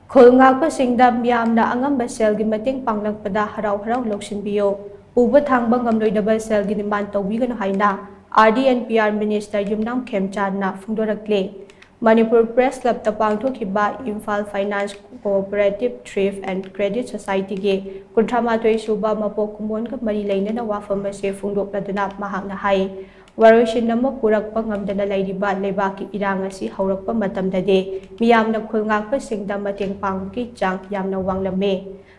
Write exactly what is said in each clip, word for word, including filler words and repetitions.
ꯈꯨꯜ ꯉꯥꯛꯄꯁꯤꯡꯗ ꯃꯤꯌꯥꯝꯅ ꯑꯉꯝꯕ ꯁꯦꯜꯒꯤ ꯃꯇꯦꯡ ꯄꯥꯡꯂꯛꯄꯗ ꯍꯔꯥꯎ ꯍꯔꯥꯎ ꯂꯧꯁꯤꯟꯕꯤꯌꯨ꯫ ꯄꯨꯕ ꯊꯥꯡꯕ ꯉꯝꯂꯣꯏꯗꯕ ꯁꯦꯜꯒꯤ demand ꯇꯧꯕꯤꯒꯅꯨ ꯍꯥꯏꯅ R D and P R Minister Yumnam ꯈꯦꯝꯆꯥꯟꯅ ꯐꯣꯡꯗꯣꯔꯛꯂꯤ꯫ Manipur Press Clubꯇ ꯄꯥꯡꯊꯣꯛꯈꯤꯕ Imphal Finance Cooperative Thrift and Credit Societyꯒꯤ ꯀꯨꯟꯊ꯭ꯔꯥ ꯃꯥꯊꯣꯏ ꯁꯨꯕ ꯃꯄꯣꯛ ꯀꯨꯝꯑꯣꯟꯒ ꯃꯔꯤ ꯂꯩꯅꯅ ꯋꯥꯐꯝ ꯑꯁꯤ ꯐꯣꯡꯗꯣꯛꯂꯗꯨꯅ ꯃꯍꯥꯛꯅ ꯍꯥꯏ, ꯋꯥꯔꯣꯏꯁꯤꯟ ꯑꯃ ꯄꯨꯔꯛꯄ ꯉꯝꯗꯅ ꯂꯩꯔꯤꯕ ꯂꯩꯕꯥꯛꯀꯤ ꯏꯔꯥꯡ ꯑꯁꯤ ꯍꯧꯔꯛꯄ ꯃꯇꯝꯗꯗꯤ ꯃꯤꯌꯥꯝꯅ ꯈꯨꯜ ꯉꯥꯛꯄꯁꯤꯡꯗ ꯃꯇꯦꯡ ꯄꯥꯡꯕꯒꯤ ꯆꯥꯡ ꯌꯥꯝꯅ ꯋꯥꯡꯂꯝꯃꯤ꯫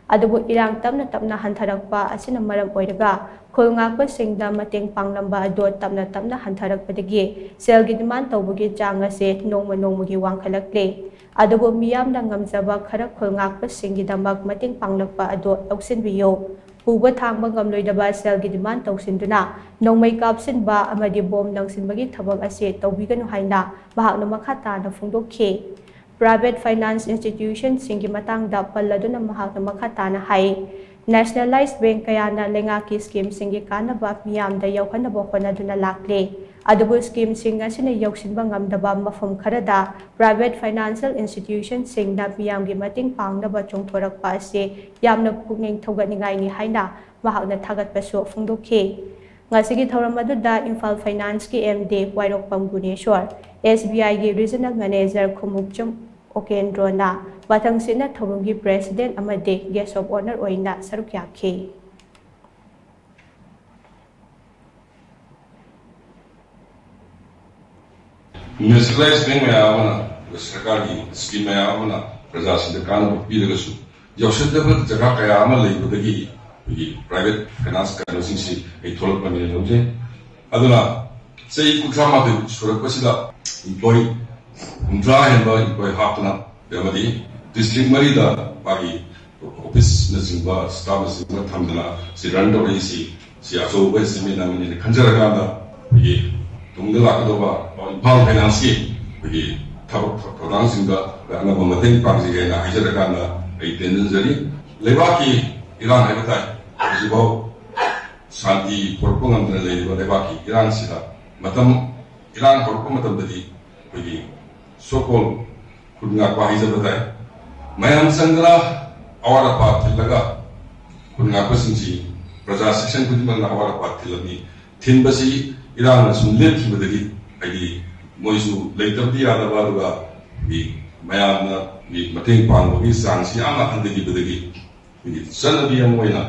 ꯑꯗꯨꯕꯨ ꯏꯔꯥꯡ ꯇꯞꯅ ꯇꯞꯅ ꯍꯟꯊꯔꯛꯄ ꯑꯁꯤꯅ ꯃꯔꯝ ꯑꯣꯏꯔꯒ ꯈꯨꯜ ꯉꯥꯛꯄꯁꯤꯡꯗ ꯃꯇꯦꯡ ꯄꯥꯡꯂꯝꯕ ꯑꯗꯨ ꯇꯞꯅ ꯇꯞꯅ ꯍꯟꯊꯔꯛꯄꯗꯒꯤ ꯁꯦꯜꯒꯤ demand ꯇꯧꯕꯒꯤ ꯆꯥꯡ ꯑꯁꯤ ꯅꯣꯡꯃ ꯅꯣꯡꯃꯒꯤ ꯋꯥꯡꯈꯠꯂꯛꯂꯤ꯫ ꯑꯗꯨꯕꯨ ꯃꯤꯌꯥꯝꯅ ꯉꯝꯖꯕ ꯈꯔ ꯈꯨꯜ ꯉꯥꯛꯄꯁꯤꯡꯒꯤꯗꯃꯛ ꯃꯇꯦꯡ ꯄꯥꯡꯂꯛꯄ ꯑꯗꯨ ꯂꯧꯁꯤꯟꯕꯤꯌꯨ꯫ ꯄꯨꯕ ꯊꯥꯡꯕ ꯉꯝꯂꯣꯏꯗꯕ ꯁꯦꯜꯒꯤ demand ꯇꯧꯁꯤꯟꯗꯨꯅ ꯅꯣꯡꯃꯩ ꯀꯥꯞꯁꯤꯟꯕ ꯑꯃꯗꯤ ꯕꯣꯝ ꯂꯪꯁꯤꯟꯕꯒꯤ ꯊꯕꯛ ꯑꯁꯤ ꯇꯧꯕꯤꯒꯅꯨ ꯍꯥꯏꯅ ꯃꯍꯥꯛꯅ ꯃꯈꯥ ꯇꯥꯅ ꯐꯣꯡꯗꯣꯛꯈꯤ꯫ Private finance institutionꯁꯤꯡꯒꯤ ꯃꯇꯥꯡꯗ ꯄꯜꯂꯗꯨꯅ ꯃꯍꯥꯛꯅ ꯃꯈꯥ ꯇꯥꯅ ꯍꯥꯏ, Nationalized bank ꯀꯌꯥꯅ ꯂꯩꯉꯥꯛꯀꯤ schemeꯁꯤꯡꯒꯤ ꯀꯥꯟꯅꯕ ꯃꯤꯌꯥꯝꯗ ꯌꯧꯍꯟꯅꯕ ꯍꯣꯠꯅꯗꯨꯅ ꯂꯥꯛꯂꯤ꯫ ꯑꯗꯨꯕꯨ schemeꯁꯤꯡ ꯑꯁꯤꯅ ꯌꯧꯁꯤꯟꯕ ꯉꯝꯗꯕ ꯃꯐꯝ ꯈꯔꯗ private financial institutionꯁꯤꯡꯅ ꯃꯤꯌꯥꯝꯒꯤ ꯃꯇꯦꯡ ꯄꯥꯡꯅꯕ ꯆꯣꯡꯊꯣꯔꯛꯄ ꯑꯁꯤ ꯌꯥꯝꯅ ꯄꯨꯛꯅꯤꯡ ꯊꯧꯒꯠꯅꯤꯡꯉꯥꯏꯅꯤ ꯍꯥꯏꯅ ꯃꯍꯥꯛꯅ ꯊꯥꯒꯠꯄꯁꯨ ꯐꯣꯡꯗꯣꯛꯈꯤ꯫ ꯉꯁꯤꯒꯤ ꯊꯧꯔꯝ ꯑꯗꯨꯗ Imphal ꯐꯥꯏꯅꯥꯟꯁꯀꯤ MD ꯋꯥꯏꯔꯣꯛꯄꯝ Guneshor, SBIꯒꯤ Regional Manager Khumukcham ꯑꯣꯀꯦꯟꯗ꯭ꯔꯣꯅ ꯃꯊꯪꯁꯤꯠꯅ ꯊꯧꯔꯝꯒꯤ President ꯑꯃꯗꯤ Guest of Honour ꯑꯣꯏꯅ ꯁꯔꯨꯛ ꯌꯥꯈꯤ꯫ Nationalized bank ꯃꯌꯥꯝ ꯑꯃꯅ, ꯁꯔꯀꯥꯔꯒꯤ scheme ꯃꯌꯥꯝ ꯑꯃꯅ ꯄ꯭ꯔꯖꯥꯁꯤꯡꯗ ꯀꯥꯟꯅꯕ ꯄꯤꯔꯒꯁꯨ, ꯌꯧꯁꯤꯟꯗꯕ ꯖꯒꯥ ꯀꯌꯥ ꯑꯃ ꯂꯩꯕꯗꯒꯤ ꯑꯩꯈꯣꯏꯒꯤ private finance ꯀꯩꯅꯣꯁꯤꯡꯁꯤ ꯑꯩ ꯊꯣꯛꯂꯛꯄꯅꯦꯅ ꯂꯧꯖꯩ꯫ ꯑꯗꯨꯅ ꯆꯍꯤ ꯀꯨꯟꯊ꯭ꯔꯥ ꯃꯥꯊꯣꯏ ꯁꯨꯔꯛꯄꯁꯤꯗ employee ꯍꯨꯝꯗ꯭ꯔꯥ ꯍꯦꯟꯕ employee ꯍꯥꯞꯇꯅ, ꯑꯃꯗꯤ district ꯃꯔꯤꯗ ꯃꯥꯒꯤ officeꯅꯆꯤꯡꯕ, staffꯅꯆꯤꯡꯕ ꯊꯝꯗꯅ ꯁꯤ run ꯇꯧꯔꯛꯏꯁꯤ, ꯁꯤ ꯑꯆꯧꯕ achievement ꯑꯃꯅꯤꯅ ꯈꯟꯖꯔꯀꯥꯟꯗ, ꯑꯩꯈꯣꯏꯒꯤ ꯇꯨꯡꯗ ꯂꯥꯛꯀꯗꯧꯕ ꯏꯝꯐꯥꯜ ꯐꯥꯏꯅꯥꯟꯁꯀꯤ ꯑꯩꯈꯣꯏꯒꯤ ꯊꯕꯛ ꯊꯧꯔꯥꯡꯁꯤꯡꯗ ꯑꯉꯝꯕ ꯃꯇꯦꯡ ꯄꯥꯡꯖꯒꯦ ꯍꯥꯏꯅ ꯍꯥꯏꯖꯔꯀꯥꯟꯗ ꯑꯩ ꯇꯦꯟꯖꯟꯖꯔꯤ꯫ ꯂꯩꯕꯥꯛꯀꯤ ꯏꯔꯥꯡ ꯍꯥꯏꯕ ꯇꯥꯏ, ꯍꯧꯖꯤꯛꯐꯥꯎ ꯁꯥꯟꯇꯤ ꯄꯨꯔꯛꯄ ꯉꯝꯗꯅ ꯂꯩꯔꯤꯕ ꯂꯩꯕꯥꯛꯀꯤ ꯏꯔꯥꯡꯁꯤꯗ, ꯃꯇꯝ, ꯏꯔꯥꯡ ꯍꯧꯔꯛꯄ ꯃꯇꯝꯗꯗꯤ ꯑꯩꯈꯣꯏꯒꯤ so called ꯈꯨꯟ ꯉꯥꯛꯄ ꯍꯥꯏꯖꯕ ꯇꯥꯏ, ꯃꯌꯥꯝ ꯆꯪꯗꯅ ꯑꯋꯥꯠ ꯑꯄꯥ ꯊꯤꯜꯂꯒ ꯈꯨꯟ ꯉꯥꯛꯄꯁꯤꯡꯁꯤ ꯄ꯭ꯔꯖꯥ ꯁꯦꯛꯁꯟ ꯈꯨꯗꯤꯡꯃꯛꯅ ꯑꯋꯥꯠ ꯑꯄꯥ ꯊꯤꯜꯂꯝꯃꯤ꯫ ꯊꯤꯟꯕꯁꯤ ꯏꯔꯥꯡꯅ ꯁꯨꯝ ꯂꯦꯞꯈꯤꯕꯗꯒꯤ ꯍꯥꯏꯗꯤ ꯃꯣꯏꯁꯨ ꯂꯩꯇꯕꯗꯤ ꯌꯥꯗꯕ, ꯑꯗꯨꯒ ꯑꯩꯈꯣꯏꯒꯤ ꯃꯌꯥꯝꯅ ꯃꯇꯦꯡ ꯄꯥꯡꯕꯒꯤ ꯆꯥꯡꯁꯤ ꯌꯥꯝꯅ ꯍꯟꯊꯈꯤꯕꯗꯒꯤ ꯑꯩꯈꯣꯏꯒꯤ ꯆꯠꯅꯕꯤ ꯑꯃ ꯑꯣꯏꯅ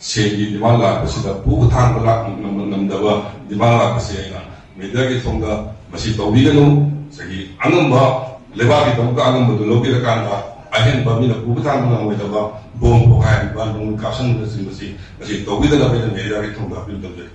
ꯁꯦꯟꯒꯤ ꯗꯤꯃꯥꯟ ꯂꯥꯛꯄꯁꯤꯗ ꯄꯨꯕ ꯊꯥꯡꯕ ꯂꯥꯛ-, ꯉꯝ-, ꯉꯝꯗꯕ ꯗꯤꯃꯥꯟ ꯂꯥꯛꯄꯁꯦ ꯑꯩꯅ ꯃꯦꯗꯤꯌꯥꯒꯤ ꯊꯣꯡꯗ ꯃꯁꯤ ꯇꯧꯕꯤꯒꯅꯨ꯫ ꯉꯁꯥꯏꯒꯤ ꯑꯉꯝꯕ ꯂꯩꯕꯥꯛꯀꯤꯗꯃꯛꯇ ꯑꯉꯝꯕꯗꯨ ꯂꯧꯕꯤꯔꯀꯥꯟꯗ ꯑꯍꯦꯟꯕ ꯃꯤꯅ ꯄꯨꯕ ꯊꯥꯡꯕ ꯉꯝꯃꯣꯏꯗꯕ ꯕꯣꯝ ꯄꯣꯈꯥꯏꯍꯟꯕ, ꯅꯣꯡꯃꯩ ꯀꯥꯞꯁꯟꯕꯅꯆꯤꯡꯕꯁꯤ ꯃꯁꯤ ꯇꯧꯕꯤꯗꯅꯕ ꯑꯩꯅ ꯃꯦꯗꯤꯌꯥꯒꯤ ꯊꯣꯡꯗ ꯑꯄꯤꯜ ꯇꯧꯖꯔꯤ꯫